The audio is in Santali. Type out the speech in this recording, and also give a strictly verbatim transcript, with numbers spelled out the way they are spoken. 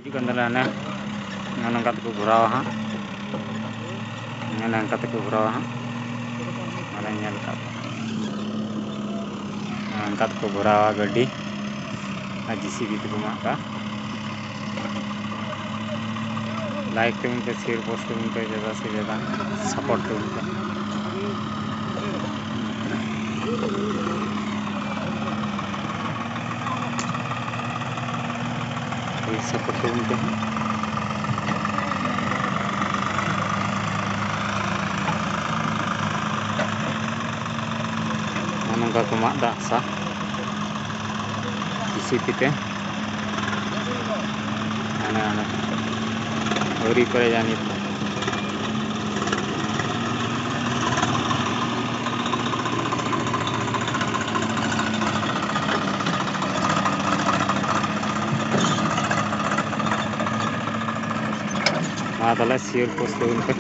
ᱦᱤᱡᱩᱜ ᱠᱟᱱ ᱛᱟᱞᱮᱭᱟ ᱦᱟᱱᱮ, ᱱᱚᱜᱼᱚ ᱱᱚᱝᱠᱟ ᱛᱮᱠᱚ ᱵᱷᱚᱨᱟᱣᱟ ᱦᱟᱸᱜ᱾ ᱱᱚᱜᱼᱚ ᱱᱚᱝᱠᱟ ᱛᱮᱠᱚ ᱵᱷᱚᱨᱟᱣᱟ ᱦᱟᱸᱜ᱾ ᱢᱟᱱᱮ ᱧᱮᱞ ᱠᱟᱜ ᱯᱮ᱾ ᱱᱚᱜᱼᱚ ᱱᱚᱝᱠᱟ ᱛᱮᱠᱚ ᱵᱷᱚᱨᱟᱣᱟ ᱜᱟᱹᱰᱤ᱾ ᱟᱨ ᱡᱮ ᱥᱤ ᱵᱤ ᱛᱮᱠᱚ ᱢᱟᱜ ᱠᱟᱜᱼᱟ᱾ Like ᱛᱟᱵᱚᱱ ᱯᱮ, share post ᱛᱟᱵᱚᱱ ᱯᱮ, ᱡᱟᱫᱟ ᱥᱮ ᱡᱟᱫᱟ support ᱛᱟᱵᱚᱱ ᱯᱮ᱾ ᱦᱳᱭ, support ᱛᱟᱵᱚᱱ ᱯᱮ ᱦᱟᱸᱜ᱾ ᱱᱚᱜᱼᱚ ᱱᱚᱝᱠᱟ ᱠᱚ ᱢᱟᱜ ᱫᱟ ᱦᱟᱥᱟ᱾ ᱡᱮ ᱥᱤ ᱵᱤ ᱛᱮ᱾ ᱦᱟᱱᱮ, ᱦᱟᱱᱮ᱾ ᱟᱹᱣᱨᱤ ᱯᱮᱨᱮᱡᱟ ᱱᱤᱛ ᱦᱚᱸ᱾ ᱢᱟ ᱛᱟᱦᱚᱞᱮ share post ᱛᱟᱵᱚᱱ ᱯᱮ᱾